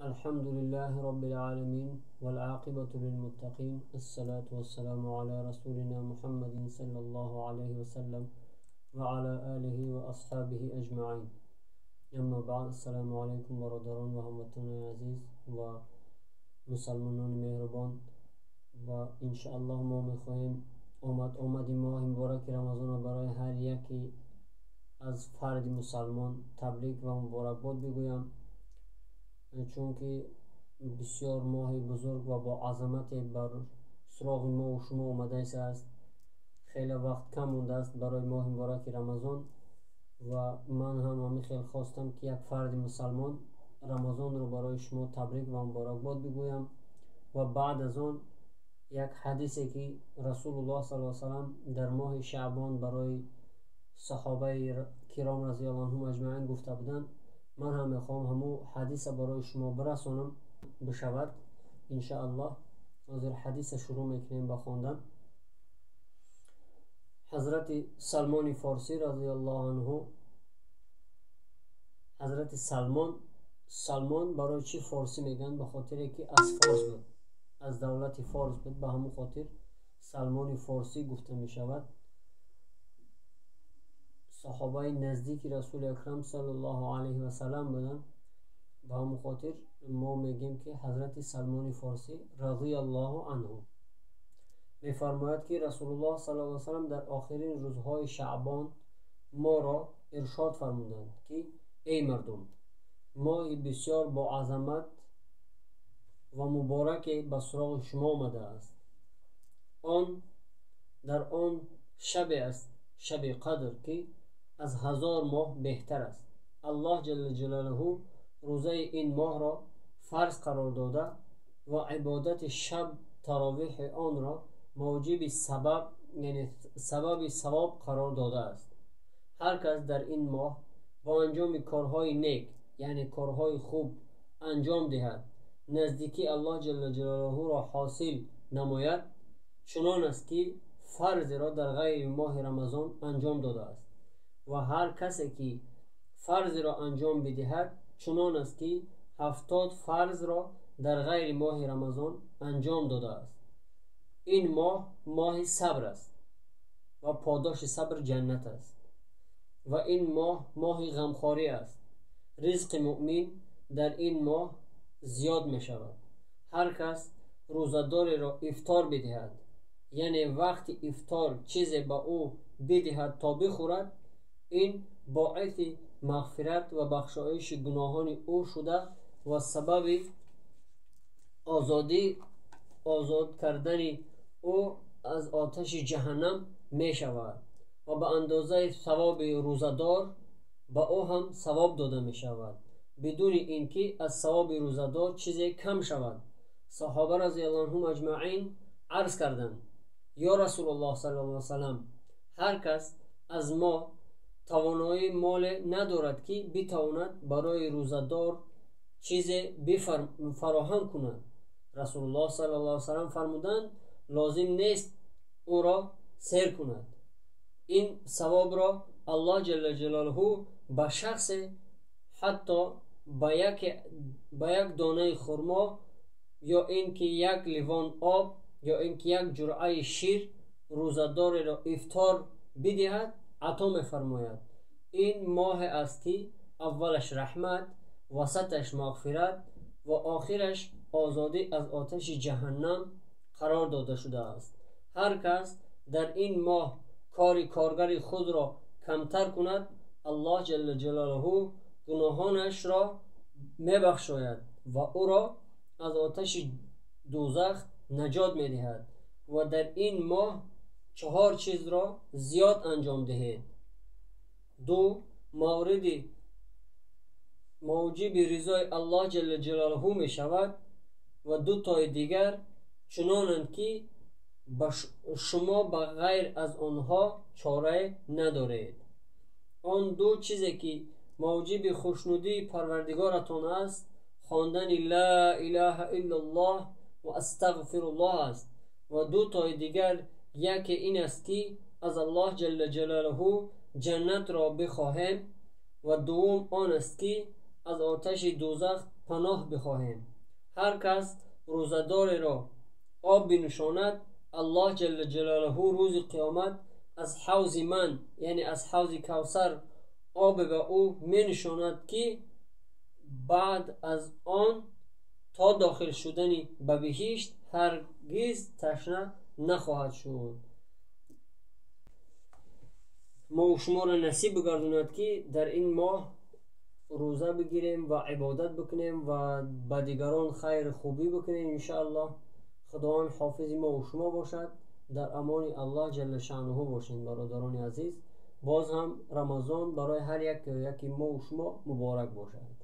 الحمد لله رب العالمين والعاقبة للمتقين الصلاة والسلام على رسولنا محمد صلى الله عليه وسلم وعلى آله وأصحابه أجمعين اما بعد. السلام علیکم برادران و هموطنان عزیز و مسلمانان مهربان. و انشاءالله ما میخواهیم آمد ماه مبارک رمضان برای هر یکی از فرد مسلمان تبریک و مبارکباد بگویم، چون که بسیار ماه بزرگ و با عظمت بر سراغ ما و شما آمده است. خیلی وقت کم مونده است برای ماه مبارک رمضان و من هم همین خیلی خواستم که یک فرد مسلمان رمضان رو برای شما تبریک و مبارکباد بگویم و بعد از آن یک حدیثی که رسول الله صلی الله علیه و سلم در ماه شعبان برای صحابه کرام رضی الله عنهم اجمعین گفته بودند، من هم میخوام همو حدیث برای شما برسانم بشود انشاءالله. حاضر حدیث شروع میکنیم با خواندن. حضرت سلمان فارسی رضی الله عنه، حضرت سلمان برای چی فارسی میگن؟ به خاطر که از فارس بود، از دولت فارس بود، به همون خاطر سلمان فارسی گفته میشود. صحابه نزدیک رسول اکرم صلی الله علیه و سلم بودن، به همون خاطر ما میگیم که حضرت سلمان فارسی رضی الله عنه میفرماید که رسول الله صلی الله علیه و سلم در آخرین روزهای شعبان ما را ارشاد فرمودند که ای مردم، ماهی بسیار با عظمت و مبارک به سراغ شما آمده است. آن در آن شب است، شب قدر، که از 1000 ماه بهتر است. الله جل جلاله روزه این ماه را فرض قرار داده و عبادت شب تراویح آن را موجب سبب، یعنی سبب ثواب قرار داده است. هر کس در این ماه با انجام کارهای نیک، یعنی کارهای خوب انجام دهد، نزدیکی الله جل جلاله را حاصل نماید، چنان است که فرض را در غیر ماه رمضان انجام داده است. و هر کسی که فرض را انجام بدهد، چنان است که 70 فرض را در غیر ماه رمضان انجام داده است. این ماه ماه صبر است و پاداش صبر جنت است. و این ماه ماه غمخواری است. رزق مؤمن در این ماه زیاد می شود. هر کس روزه‌دار را افطار بدهد، یعنی وقت افطار چیزی به او بدهد تا بخورد، این باعث مغفرت و بخشایش گناهان او شده و سبب آزاد کردن او از آتش جهنم می شود و به اندازه ثواب روزه‌دار به او هم ثواب داده می شود، بدون اینکه از ثواب روزه‌دار چیزی کم شود. صحابه رضی الله عنهم اجمعین عرض کردند: یا رسول الله صلی الله علیه و سلم، هر کس از ما توانایی مال ندارد که بتواند برای روزه‌دار چیزی فراهم کند. رسول الله صلی الله علیه و سلم فرمودند: لازم نیست او را سیر کند. این ثواب را الله جل جلاله به شخص حتی به یک دانه خرما یا اینکه یک لیوان آب یا اینکه یک جرعه شیر روزه‌دار را افطار بدهد عطا می‌فرماید. این ماه است که اولش رحمت، وسطش مغفرت و آخرش آزادی از آتش جهنم قرار داده شده است. هر کس در این ماه کار کارگر خود را کمتر کند، الله جل جلاله گناهانش را میبخشاید و او را از آتش دوزخ نجات میدهد. و در این ماه 4 چیز را زیاد انجام دهید. 2 مورد موجب رضای الله جل جلاله می شود و 2 تای دیگر چنانند که شما به غیر از آنها چاره ندارید. آن 2 چیزی که موجب خوشنودی پروردگارتان است، خواندن لا اله الا الله و استغفر الله است. و 2 تای دیگر، یکی این است که از الله جل جلاله جنت را بخواهیم و دوم آن است که از آتش دوزخ паноҳ бихоҳем. Ҳар кас рӯзадореро об бинӯшонад, Аллоҳ ҷалла ҷалолаҳу рӯзи қиёмат аз ҳавзи ман, яъне аз ҳавзи Кавсар, обе ба ӯ менӯшонад, ки баъд аз он то дохил шудани ба биҳишт ҳаргиз ташна нахоҳад шуд. Мо шуморо насиб бигардонад, ки дар ин моҳ рӯза бигирем ва ибодат бикунем ва ба дигарон хайру хубӣ бикунем, иншааллоҳ. Худованд ҳофизи мо ва шумо бошад. Дар амони Аллоҳ ҷалла шаънуҳу бошед, бародарони азиз. Боз ҳам Рамазон барои ҳар яке мо ва шумо муборак бошад.